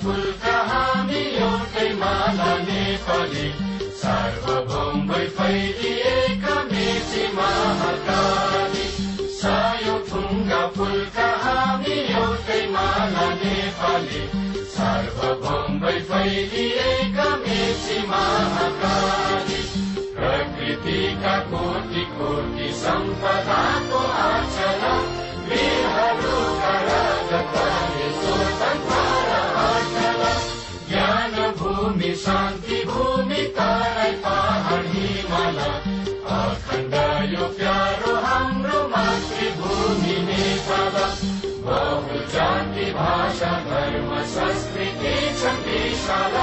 फुलका हामी एउटै माला नेपाली, सार्वभौमै फैलिएका मेची महाकाली। सायो थुङ्गा फुलका हामी एउटै माला नेपाली, सार्वभौमै फैलिएका मेची महाकाली। प्रकृतिका कोटि कोटि सम्पदाको आचला, वीरहरूका रगतले स्वतन्त्र अचला। ज्ञान भूमि शान्ति भूमि तराई पहाड हिमाल, अखण्ड यो प्यारो हाम्रो मातृभूमि नेपाल। बहुजाति भाषा धर्म संस्कृति छन् विशाल,